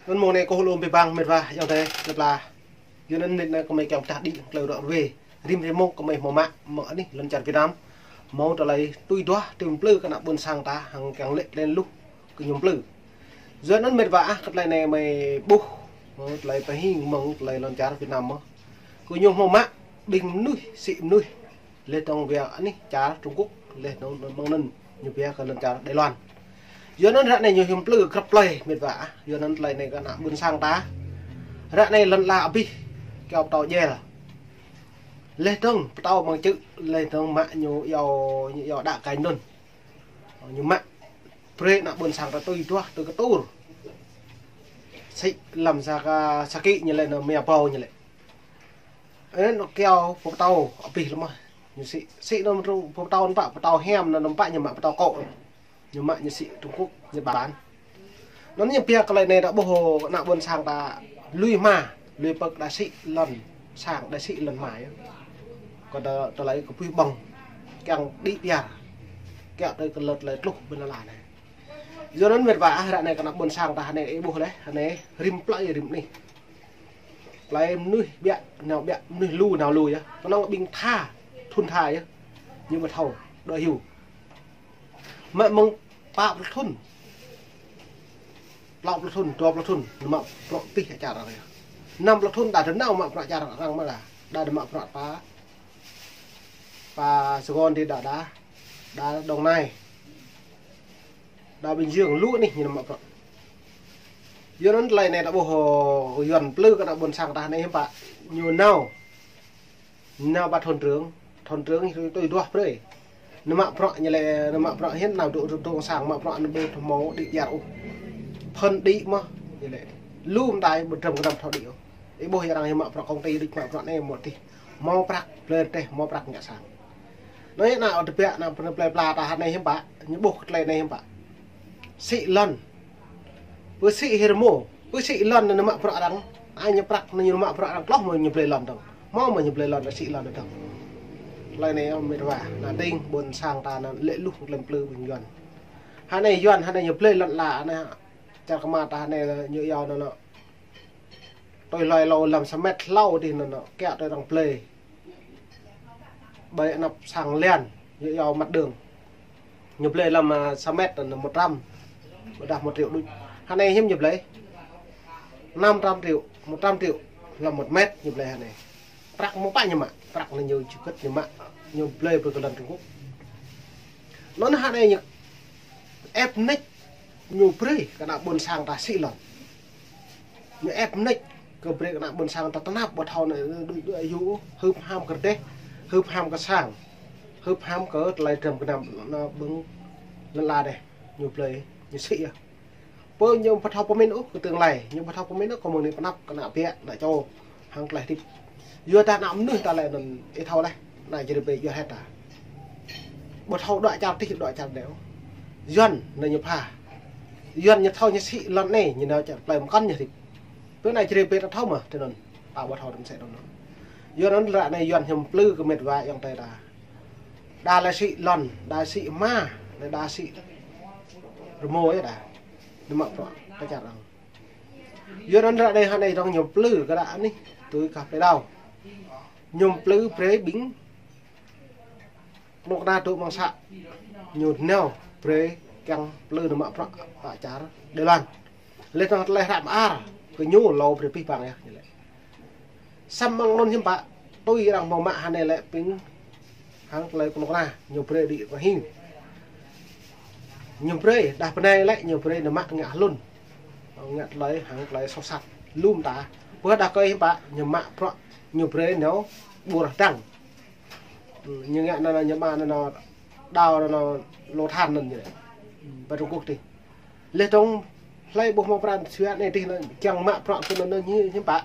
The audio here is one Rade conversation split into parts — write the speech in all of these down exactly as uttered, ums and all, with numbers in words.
Anăn mông anei kâo lŏ bi bang mĭt wa ayŏng adei plei pla. Yua anăn mĭt anei kmei kiăng ptah đĭ klei ruă ruê. Rĭm rĭm mông kmei mâo mă mơ̆ng anih lăn čar Việt Nam. Mâo tơlơi tui duah tui mplư kơ ană ƀuôn sang ta hăng kiăng lĕ tlen luh kơ ñu mplư. Yua anăn mĭt wa ah kơ tơlơi anei mei ƀuh. Mâo tơlơi pơhing mơ̆ng tơlơi lăn čar Việt Nam mơh. Kơ ñu mâo mă ƀing mnuih, sĭ mnuih. Leh dơ̆ng biă anih čar Trung Quốc, leh dơ̆ng mơ̆ng anăn ñu biă kơ lăn čar Đài Loan. Yua anăn ră anei ñu hiam mplư grăp plei mĭt wa ah. Yua anăn tơlơi anei kơ ană ƀuôn sang ta. Ră anei lăn ala abih, kyâo ptâo jel. Leh dơ̆ng ptâo mơ̆ng čư̆, leh dơ̆ng mă ñu yâo, ñu yâo đă kañ anăn. Ñu mă brei ană ƀuôn sang ta tui duah, tui ktur. Sĭ lăm sa ka, sa kĭ ñu lĕ, nao mia ƀâo ñu lĕ. Ơ, nao kyâo pô ptâo abih lĕ mơh. Ñu sĭ, sĭ nao mtrŭ pô ptâo npă, pô ptâo hiam nao npă ñu mă pô ptâo kŏ. Ñu mă ñu sĭ Trung Quốc, Nhật Bản. Anăn ñu biă kơ tơlơi anei ta ƀuh ană ƀuôn sang ta lui hma, lui pơ̆k đa sĭ lăn sang, đa sĭ lăn hma yơh. Kơ tơ-, tơlơi kơ pui ƀơ̆ng, kiăng đĭ piar, kiăng tơ kơ lăt tơlơi tluh ƀuôn ala anei. Yua anăn mĭt wa ah ră anei kơ ană ƀuôn sang ta hơnei ih ƀuh leh, hơnei rĭm plei rĭm anih. Plei mnuih biă, nao biă, mnuih lu nao lu yơh. Knŏng ƀing tha, thŭn tha yơh. Ñu mă thâo, đuĕ hiu. Mă mơ̆ng pă pluh thŭn. Tlâo pluh thŭn, dua pluh thŭn, nao mă bruă pih čar arăng yơh. Năm pluh thŭn đa dơ̆ng nao mă bruă čar arăng mă đa. Đa dơ̆ng mă bruă pă, pă Sài Gòn dih đa đa. Đa Đồng Nai. Đa Bình Dương lu anih ñu nao mă bruă. Yua anăn tơlơi anei ta ƀuh, ơ, Yuăn mplư kơ ană ƀuôn sang ta anei hiam pă. Ñu nao. Nao ba thôn trưởng, thôn trưởng tui duah brei. Nao mă bruă ñu lĕ, nao mă bruă hiam nao dôk, dôk, dôk sang mă bruă nao ƀu thâo mâo đĭ piar ôh. Phŭn đĭ mơh ñu lĕ. Lu mta ƀu dram kdam thâo đĭ ôh. Ih ƀuh arăng hiam mă bruă công ty đĭ mă bruă anei mâo tih. Mâo prăk, blei teh, mâo prăk ngă sang. Anei ană tơbiă ană plei pla ta hơnei hiam pă, ñu ƀuh kơ tơlơi anei hiam pă. Sĭ lăn. Pơ sĭ hir mâo, pơ sĭ lăn nao mă bruă arăng. Ai ñu prăk nao ñu mă bruă arăng tloh mâo ñu blei lăn dơ̆ng. Mâo mâo ñu blei lăn sĭ lăn dơ̆ng. Tơlơi anei mĭt wa, ană ding ƀuôn sang ta anăn lĕ luh klei mplư ƀing Yuăn. Hơnei Yuăn, hơnei ñu blei lăn ala anei. Čar kma ta hơnei ñu yâo nao nao. Tui hlue lâo lăm sa met hlâo dih nao nao, kiă tui arăng blei. Ƀơi anăp sang liăn, ñu yâo mặt đường. Ñu blei lăm, ơ, sa met anăn một trăm. Ƀiădah một triệu đuč. Hơnei hiam ñu blei. Năm trăm triệu, một trăm triệu. Lăm một met ñu blei hơnei. Prăk mâo pă ñu mă, prăk anăn ñu čukăt ñu mă, ñu blei brei kơ lăn Trung Quốc. Anăn hơnei ñu ĕp mnêč ñu brei kơ ană ƀuôn sang ta sĭ lăn. Ñu ĕp mnêč kơ brei kơ ană ƀuôn sang ta tơnap ƀu thâo nao đuĕ đuĕ hiu, hưp ham kơ rdeh, hưp ham kơ sang, hưp ham kơ tơlơi dram kdam nao ƀơ̆ng lăn ala dih, ñu blei, ñu sĭ yơh. Pô ñu ƀu thâo pơmĭn ôh kơ tương lai, ñu ƀu thâo pơmĭn ôh kơ mơ̆ng anei pnăp kơ ană biă, ană čô, hăng tơlơi hdĭp. Yua dah ană mnuih ta lĕ anăn ih thâo leh, ană Jrai bê yua hĕ ta. Ƀu thâo dŏ čar tih, dŏ čar deo. Yuăn anei ñu pha. Yuăn ñu thâo ñu sĭ lăn anei, ñu nao čar plei mkăn ñu hdĭp. Pơ ană Jrai bê ta thâo mơh, tơ anăn, ta ƀu thâo tăm sĕ anăn. Yua anăn ră anei Yuăn hiam mplư kơ mĭt wa ayŏng adei ta. Đa lĕ sĭ lăn, đa sĭ hma, lĕ đa sĭ rmô yơh đa. Nao mă bruă kơ čar arăng. Yua anăn ră anei hơnei dơ̆ng ñu mplư kơ ră anih, tui kah plei đao. Ñu mplư brei ƀing knŭk kna dôk mơ̆ng să. Ñu nao brei kiăng mplư nao mă bruă kơ čar Đài Loan. Leh dơ̆ng tơlơi hră mơar kơ ñu lâo brei pih pang yơh, ñu lĕ. Săm mơ̆ng anăn hiam pă, tui arăng mâo mă hơnei lĕ ping hăng tơlơi knŭk kna, ñu brei đĭ kơ hing. Ñu brei, dah bơnai lĕ, ñu brei nao mă ngă hlŭn. Ngă tơlơi, hăng tơlơi soh sat. Lu mta. Pơ dah kơ hiam pă, ñu mă bruă, ñu brei nao ƀuh dăng. Ñu ngă nao, nao, ñu mă nao, nao, đao nao, nao, lô than anăn ñu lĕ. Ƀă Trung Quốc dih. Leh dơ̆ng hlei ƀuh mâo pran jua anei dih nao kiăng mă bruă kơ nao nao ñu hiam pă.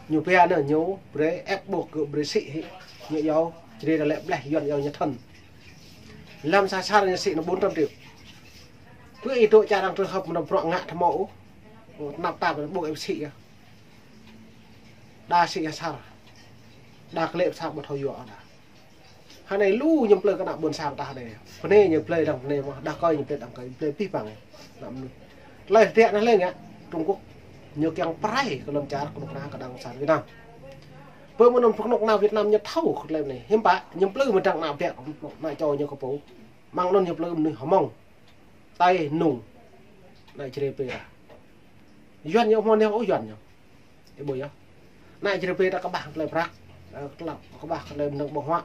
Ñu pia nao ñu brei ĕp ƀuh kơ brei sĭ hĭ. Ñu yâo Jrai ta lĕ bleh Yuăn yâo ñu thŭn. Lăm sa čar ñu sĭ nao bốn trăm triệu. Pơ ih dôk čar arăng trường hợp mnăm bruă ngă thâo mâo ôh. Tơnap tap ƀuh ĕp sĭ yơh. Đa sĭ ya čar. Đa klĕ sa ƀu thâo yua đa. Hơnei lu ñu mplư kơ ană ƀuôn sang ta hơnei. Bơnai ñu blei dăng bơnai mơh, đa kơi ñu blei dăng kơi, blei pih pang. Ană mnuih. Tơlơi hdĭp anăn lĕ ngă Trung Quốc. Ñu kiăng prai kơ lăn čar knŭk kna kơ đảng cộng sản Việt Nam. Pơ mơ̆ng anăn knŭk kna Việt Nam ñu thâo kơ klei anei. Hiưm pă, ñu mplư mdrăng ană biă, ană čô ñu kơ pô. Mơ̆ng anăn ñu mplư mnuih Hmông, Tây, Nùng, ană Jrai pê ra. Yuăn ñu mâo nao ôh Yuăn ñu. Ih ƀuh yơh. Ană Jrai pê ta kƀah klei prăk, kƀah klei mnơ̆ng ƀơ̆ng huă.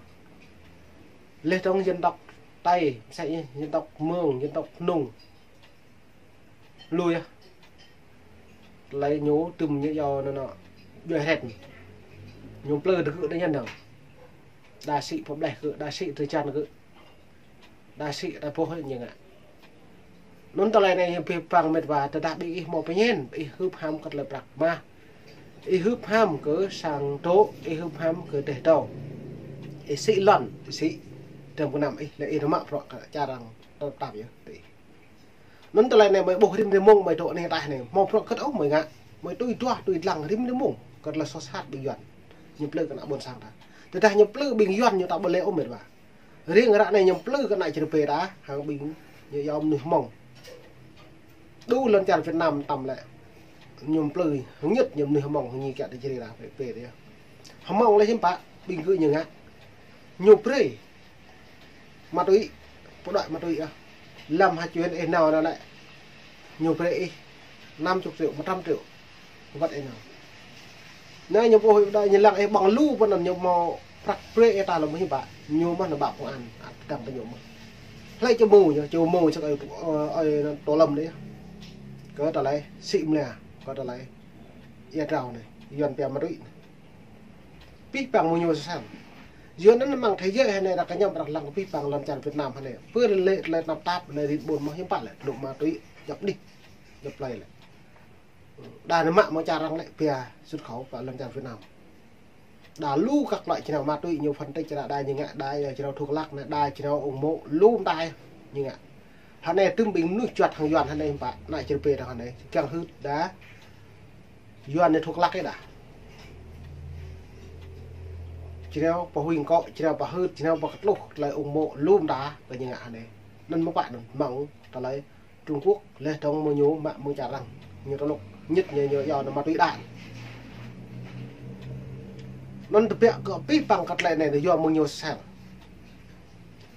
Leh dơ̆ng dân tộc Tây, msĕ ñu dân tộc Mường, dân tộc Nùng. Lu yơh. Klei ñu tŭm ñu yua anăn, djuê hret. Ñu mplư digơ̆ đa ñăn dơ̆ng. Đa sĭ pô bleh gơ̆, đa sĭ drei čan gơ̆. Đa sĭ đa boh ñu ngă. Anăn tơlơi anei bi păng mĭt wa, tơdah ƀing ih mâo pơñen, ih hưp ham kơ klei prăk mah. Ih hưp ham kơ sang dôk, ih hưp ham kơ deh dâu. Ih sĭ lăn, ih sĭ. Dăm kơ năm ih, leh ih mă bruă kơ čar arăng tơl tap yơh. Anăn tơlơi anei mơi ƀuh rĭm rĭm mông mơi dôk anei taih anei. Mâo bruă kơt ôh mơi ngă. Mơi tui duah tui dlăng rĭm rĭm mông. Kơ tơlơi soh sat ƀing Yuăn. Ñu mplư kơ ană ƀuôn sang ta. Tơdah ñu mplư ƀing Yuăn ñu ta ƀu lĕ ôh mĭt wa. Riêng ară anei ñu mplư kơ ană Jrai pê ta, hăng ƀing ñu yua mnuih Hmông. Đu lăn čar Việt Nam tăm lĕ. Ñu mplư, hñĕt ñu mnuih Hmông, ñu kiă ti Jrai ta, pê, pê ta. Hmông lĕ hiưm pă, ƀing gơ̆ ñu ngă. Ñu brei ma túy, pô đuĕ ma túy ah. Lăm ha čuên ih nao anăn lĕ. Ñu brei ih năm chục triệu, một trăm triệu. Wăt ih nao. Anei ñu pô đuĕ ñu lăng ih ƀơ̆ng lu pô anăn ñu mâo prăk brei ih ta lăm hiưm pă. Ñu mơh nao ƀă công an, ăt dăng kơ ñu mơh. Hlei čô mâo ñu, čô mâo čăk ơi, ơi tô lâm đei. Kơ tơlơi sĭ mlia, kơ tơlơi ia drao anei, Yuăn pia ma túy anei. Pih păng mơ̆ng ñu sơsăn. Yua anăn mơ̆ng thế giới hơnei arăng kñăm arăng lăng pih păng lăn čar Việt Nam hơnei. Pơ lĕ, lĕ tơnap tap, lĕ rit ƀuôn mâo hiưm pă lĕ, knŭk ma túy, djăp đih, djăp plei lĕ. Đa nao mă mơ̆ng čar arăng lĕ, pia xuất khẩu pơ lăn čar Việt Nam. Đa lu kăk lŏ činao ma túy ñu phân tích đa, đa ñu ngă, đa činao thuốc lắc anei, đa činao ung mô, lu mta ñu ngă. Hơnei tŭm ƀing mnuih juăt hăng Yuăn hơnei hiưm pă, ană Jrai pê ta hơnei. Kiăng hưt đa Yuăn anei thuốc lắc ih đa. Činao pơhuĭ kŏ, činao pơhưt, činao pơkơtluh, tơlơi ung mô, lu mta kơ ñu ngă hơnei. Anăn mơ̆ pă anăn, mơ̆ng tơlơi Trung Quốc, leh dơ̆ng mơ̆ng ñu mă mơ̆ng čar arăng. Ñu tơlŭk, hñĕt ñu, ñu yua anăn ma túy đa. Anăn tơbiă kơ pih păng kơ tơlơi anei, yua mơ̆ng ñu sel.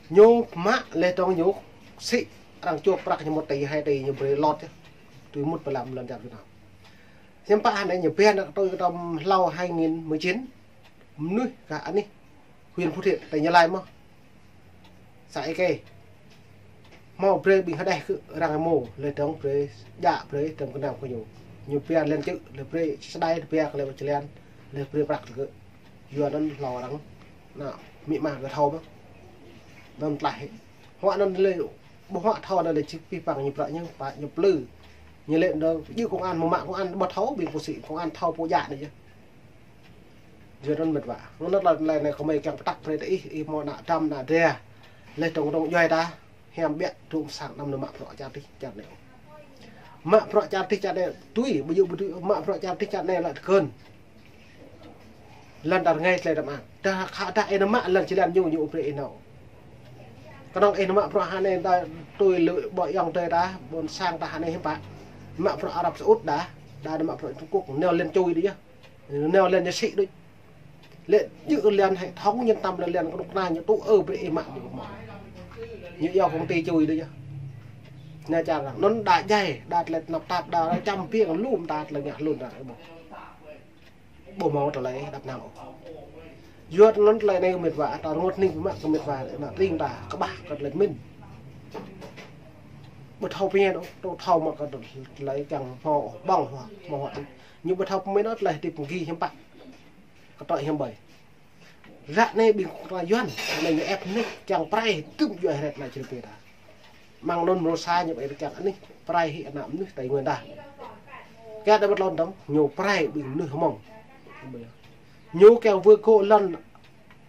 Ñu mă leh dơ̆ng ñu sĭ arăng čuôp prăk ñu một tỷ, hai tỷ ñu brei lŏ yơh. Tui mŭt pơ lăm lăn čar Việt Nam. Hiưm pă hơnei ñu bĕ nao kơ tui kơ tăm hlâo hai nghìn mười chín. Mnuih kơ anih huyện Phú Thiện, tỉnh Gia Lai mơh. Xã Eke. Mâo brei ƀing hđeh kơ arăng mâo, leh dơ̆ng brei, djă brei, dơ̆ng kơ năm kơ ñu. Ñu pia lăn čư̆, leh brei sơdai, leh pia kơ leh člen, leh brei prăk kơ. Yua anăn hlâo arăng. Anăn, mĭ ma kơ thâo mơh. Anăn tlaih. Huă anăn lĕ, ƀuh huă thâo anăn lĕ čih pih păng ñu prăk ñu, pă ñu mplư. Ñu lĕ dơ̆ng, djŏ công an, mơ̆ng mă công an, ƀuh thâo, ƀing pô sĭ, công an thâo pô djă anei yơh. Yua anăn mĭt wa. Anăn tơlơi anei kơ mơi kiăng pơtăk brei tơ ih, ih mâo ană dăm ană dra. Leh dơ̆ng dơ̆ng djuai ta, hiam ƀiă, dŭm sang năm nao mă bruă čar dih, čar anei. Mă bruă čar dih, čar anei, tui, ƀu djŏ ƀu tui, mă bruă čar dih, čar anei lĕ tơkơn. Lăn ta rơngai tlei dăm ang. Dah khă dah ih nao mă lăn člen ñu, ñu brei ih nao. Knŏng ih nao mă bruă hơnei ta tui lu ƀuôn ayŏng adei ta, ƀuôn sang ta hơnei hiưm pă. Mă bruă Arab Saudi đa, đa nao mă bruă Trung Quốc, nao lăn čuê đuč yơh. Nao lăn ñu sĭ đuč. Lĕ djŏ lăn hệ thống ñu tăm lăn, lăn knŭk kna ñu tŭ ư brei ih mă ñu mâo. Ñu yua công ty čuê đuč yơh. Anei čar arăng. Anăn đa djai, đa tlei tơnap tap, đa čăm piêng lu mta tlei ngă hlŭn arăng ƀuh. Ƀuh mâo tơlơi đăp năng ôh. Yua anăn tơlơi anei kơ mĭt wa, ta rngôt hnĭng mă kơ mĭt wa, ană tring ta kƀah kơ tơlơi mĭn. Ƀu thâo pơñen ôh, tŭ thâo mă kơ tơlơi kiăng mâo ƀơ̆ng huă, mâo huă. Ñu ƀu thâo pơmĭn ôh tơlơi hdĭp mgi hiưm pă. Kơ tơlơi hiưm ƀai. Ră anei ƀing kơ Yuăn, anei ñu ĕp hnĭng kiăng prai tŭm djuai hret ană čri pê ta. Mơ̆ng anăn mrô sa ñu ƀai kiăng anih prai hĭ ană mnuih Tây Nguyên ta. Kiă đa ƀuh lŏn dơ̆ng, ñu prai ƀing mnuih Hmông. Ñu kiăng wơr gŏ lăn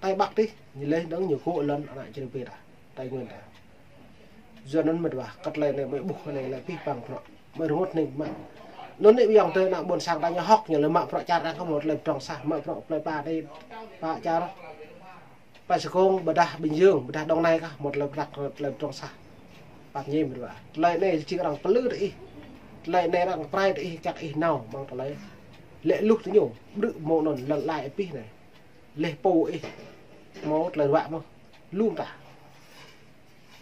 Tây Bắc dih, ñu leh dơ̆ng ñu gŏ lăn ană čri pê ta, Tây Nguyên ta. Yua anăn mĭt wa, kơ tơlơi anei mơi ƀuh anei lĕ pih păng bruă. Mơi rngôt hnĭng mă. Anăn anei ƀiăng tơ ană ƀuôn sang ta ñu hŏk ñu lĕ mă bruă čar arăng kơ mâo tơlơi pơdrŏng sah, mă bruă plei pla dih, pă čar. Pă Sài Gòn, ƀiădah Bình Dương, ƀiădah Đồng Nai kah, mâo tơlơi prăk, tơlơi pơdrŏng sah. Pap ñi mĭt wa. Tơlơi anei jing arăng plư tơ ih. Tlei anei arăng prai ih kiăng ih nao mơ̆ng tlei. Lĕ luh ti ñu, ƀrư̆ mâo anăn lăn lai pih anei. Leh pô ih mâo tlei ruă mơh. Lu mta.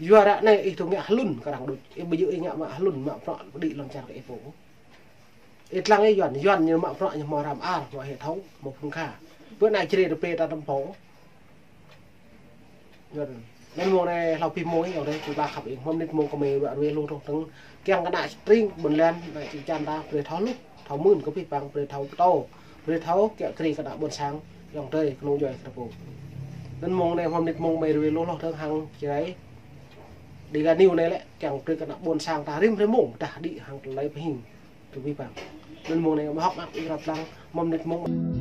Yua ară anei ih dôk ngă hlŭn kơ arăng đuč. Ih ƀu djŏ ih ngă mă hlŭn mă prŏng đĭ lăn čar kơ ih pô. Ih dlăng ih Yuăn, Yuăn ñu mă prŏng ñu mâo ram ar, mâo hệ thống, mâo phung kha. Bơ anei čri rơpê ta tăm pô. Anăn mông anei hlâo pih mông ih, ayŏng adei, tui tla khăp ih, mâo mnĭt mông kơ mei ruă ruê lu truh tơ̆ng kiăng kơ ană tring ƀuôn lan, ană čư̆ čan ta, brei thâo luh, thâo mưn kơ pih păng, brei thâo ptô, brei thâo kiă kriê kơ ană ƀuôn sang, ayŏng adei, knŏng djuê kơ ta pô. Anăn mông anei mâo mnĭt mông mei ruê lu hloh tơ̆ng hăng črai. Đi gah niu anei lĕ, kiăng brei kơ ană ƀuôn sang ta rĭm hrei mông, dah đĭ hăng tlei pơhing. Kơ pih păng. Anăn mông anei mâo hŏk ngă ih rap lăng, mâo mnĭt mông.